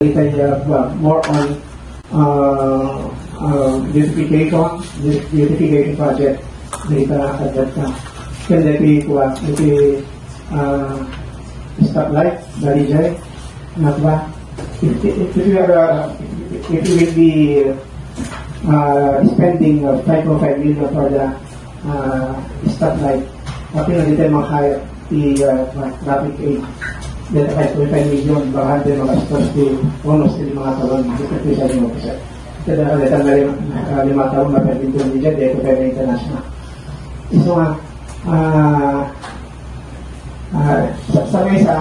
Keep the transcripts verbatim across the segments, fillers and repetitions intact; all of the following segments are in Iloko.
Itay, uh, more on, uh, uh, beautification, beautification project dita at that time. Ken daytoy, uh, iti, uh, stoplight, daydiay, nga, uh, if, if, if we are, uh, if we will be, uh, spending, uh, five point five million for the, uh, stoplight, apay nga dita ma-hire ti, uh, traffic aid. Dayta five point five million, baka dita magastos ti bonus ti lima ka tawen, dita ti sa inyo, sir. Kada, kada, kada lima, ah, lima ka tawen, mapagpintuan dita, dayta five international. Isu nga, ah, ah, sa, sa maysa,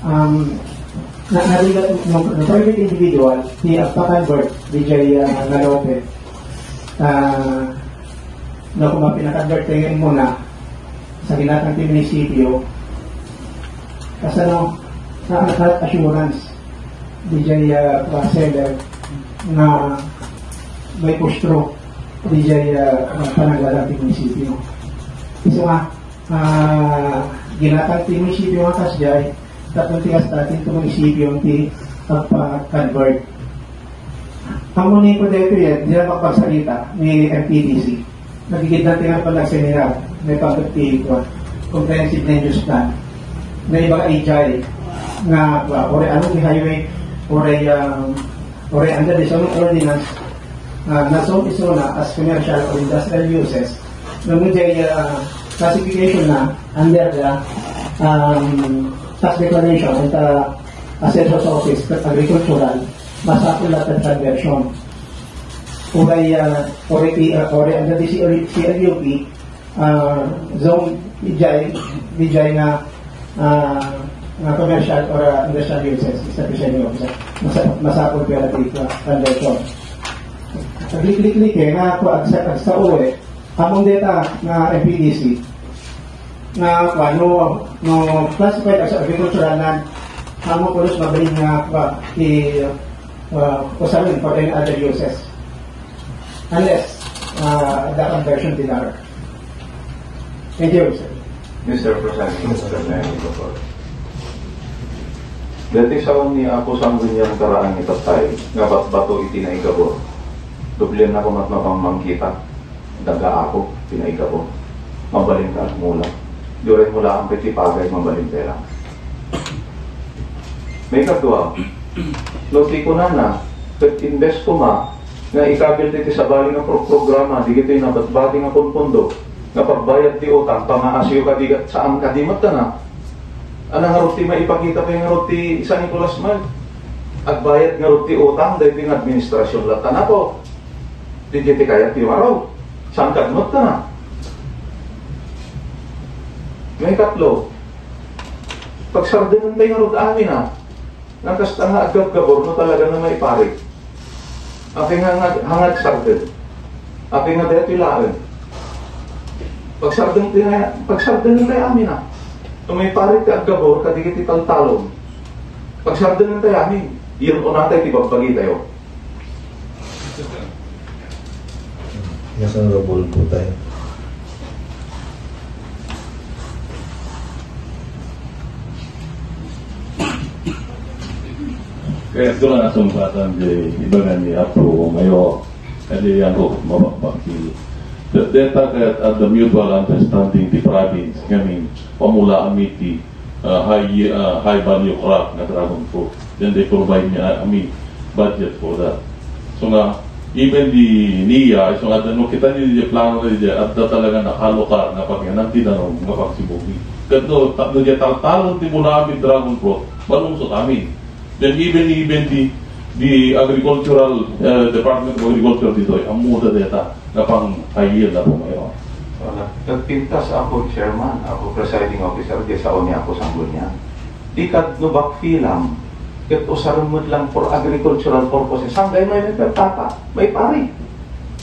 um, na, na, na, no, no private individual, ti agpa-convert, diay, ah, nga lote. Ah, no, kung mapinaconvert kayo muna, sa ginatang ti munisipyo, kasano, na, na, assurance, diay, ah, seller, nga may push through, diay, ah, pananggalang ti munisipyo. Isu nga, ah, ginatang ti munisipyo nga kasdiay, tapno ti kasta, ti munisipyo ti agpa-convert. Ammoni ko daytoy, eh, dida makapagsalita ni M P D C. Nagigiddan ti nga panagseminar, may pagkakti ko, comprehensive land use plan. Naibaga idiay nga, wa, uray ano ti highway, uray, um, uray under the zoning ordinance, uh, na zone isuna as commercial or industrial uses. No, no, the, uh, classification na under the, um, tax declaration and, uh, assessor's office, agricultural, masapul latta ti conversion. Uray, ah, uray ti, ah, uray under the C L, C L U P, ah, zone, idiay, idiay nga, ah, nga commercial or, ah, industrial uses, establishment of, masa-, masapul pay latta ti, ah, conversion. Agliklik-lik, eh, nga, kua, agsa-, agsao, eh. Ammom dayta nga M P D C, nga, kua, no, no classified as agricultural land, ammom pulos mabalin nga, kua, ti, uh, usaben for any other uses. Unless, uh, the conversion ti law. Thank you, sir. Mister President, Mister Mayor, Mister Dati sa ni Apo Sangguniang karaan ni Tatay, nga batbato iti naigabor. Doblian na kumat mapangmangkita. Daga ako, pinaigapon. Mabalin ka agmula. Di uray mulaan pay ti pagay, mabalin pay lang. Maikadua, no ti kunana, ket imbes koma nga ikabil ti sabali nga pro-, programa, digitoy nabatbati nga punpundo, nga pagbayad ti utang, pangaasiyo kadi ket saan kadi met kana. Ana ngarud ti maipakita pay ngarud ti San Nicolas man? Agbayad ngarud ti utang, daytoy nga administrasyon latta na to. Didiay ti kayat ti maro. Saan kad met kana? Maikatlo, pagsardengentayo ngarud amin a, nga kasta nga aggabgabor no talaga nga maiparit. Apay nga, nga, nga agsardeng? Apay nga daytoy laeng? Pagsardeng ti nga, pagsardengentayo amin a. No maiparit ti aggabor, kadagiti taltalon. Pagsardengentayo amin. Iyon unatay ti bagbagitayo. Yes, Honorable Butay. Kaya ito nga nasumpatan di ibagan ni Apo Mayor, kadi yan ko mabakbaki. Deta ket at the mutual understanding ti province, ngamin, pamula amiti ah, high, ah, high value crop nga dragon fruit. Then they provide mi, ah, I mean, budget for that. So nga, even di NIA, so nga, no kita ni di plano na di, adda talaga nakalokar nga pagyanan ti danom nga pagsibugmi. Ket no, tapno di taltalon ti muna amin dragon fruit, malungsot amin. Then even, even di, di agricultural, eh, Department of Agriculture ditoy, ammo da deta. Napang-ayil na po ngayon. Wala. Nagpintas ako, Chairman, ako, Presiding Officer, di sao ni ako Sangguniang. Di kad no bakfi lang, ket usaren met lang for agricultural purposes. Sanggay may, may pertapa, may pari.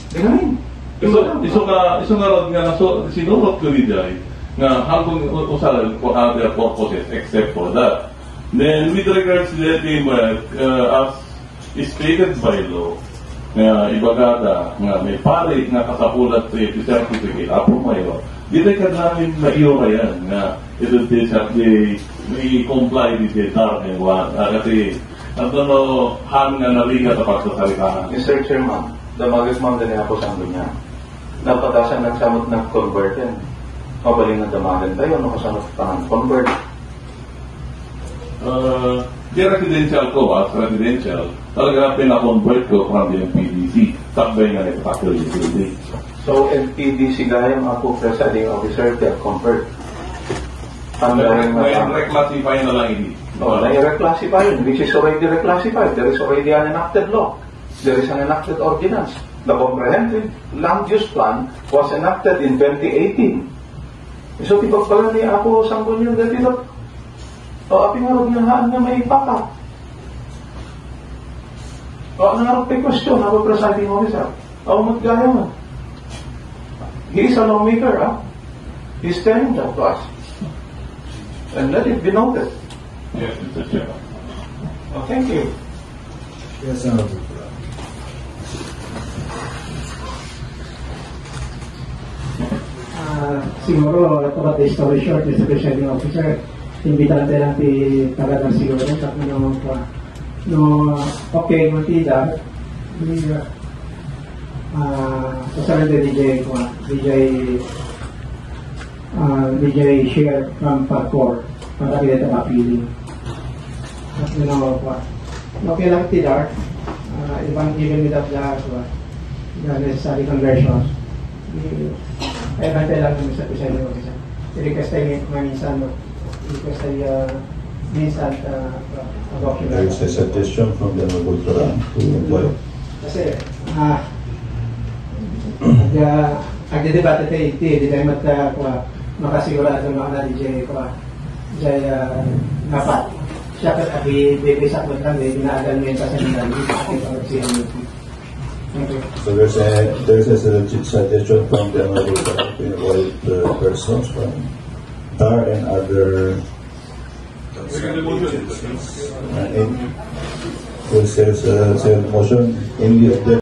Di ngamin. Isu, isu nga, isu nga rod nga nasu-, sinurot ko di jay, nga hanggang u-, usaren for other purposes except for that. Then, with regards to that, uh, as stated by law, nga ibagada nga may pari nga kasapulan ti certificate, Apo Mayor, di tayo kailangan maiurayan nga ito ti sa-, di, may comply with the dark and one, ah, kasi Adda no han nga narigat a pagsasaritaan. Mister Chairman, damages man dini Apo Sangguniang. Napadasan nagsamot nag-convert yan. Mabalin nga damagen tayo, no, kasano pangan convert. Uh, di residential ko, ah, residential. Talaga pina-convert ko from the M P D C. Sakbay nga nagpapakil yung building. So, M P D C gayam, Apo Presiding Officer, ti convert. Ang May, gawin may na reclassify na lang ini. Oh, na-reclassify, which is already reclassified. There is already an enacted law. There is an enacted ordinance. The comprehensive land use plan was enacted in twenty eighteen. So, ti bagbaga ni Apo Sangguniang dati, o, apay ngarud nga haan nga maipakat? O, ano nga ti question, Apo Presiding Officer? Awan met gayam. He is a lawmaker, ah. He's telling that to us. And let it be noted. Yes, Mister Chairman. Oh, thank you. Yes, Honorable Brad. Ah, siguro, to cut the story short, Mister Presiding Officer, imbitante lang ti taga-Darsigoren, tapno, no, no, okay, matida, di, ah, pasaran di D J, kuwan, D J, ah, D J share from Pagcor, para kita mapili. At, you know, kuwan. Okay lang ti Dart. Ah, even, even without the, kuwan, the necessary conversions. Di, ay, bantay lang ng isa, isa, isa. I-request tayo minsan, no? I-request tayo, ah, minsan, ah, ah, There is a suggestion from the Honorable Turan to invite. Kasi, ah, ag-, ah, agdidebate tayo iti, di tayo mat-, ah, kuwan, makasigurado nga na D J, kuwan, D J, ah, dapat. Siya ket abi-, bibisat met lang, di, pinaagal mo yung kasandalan, di, bakit ang C M U P? Thank you. So there's a, there's a sugge-, suggestion from the Honorable Turan to invite, uh, persons from tar and other Uh, in, who says, uh, said motion in the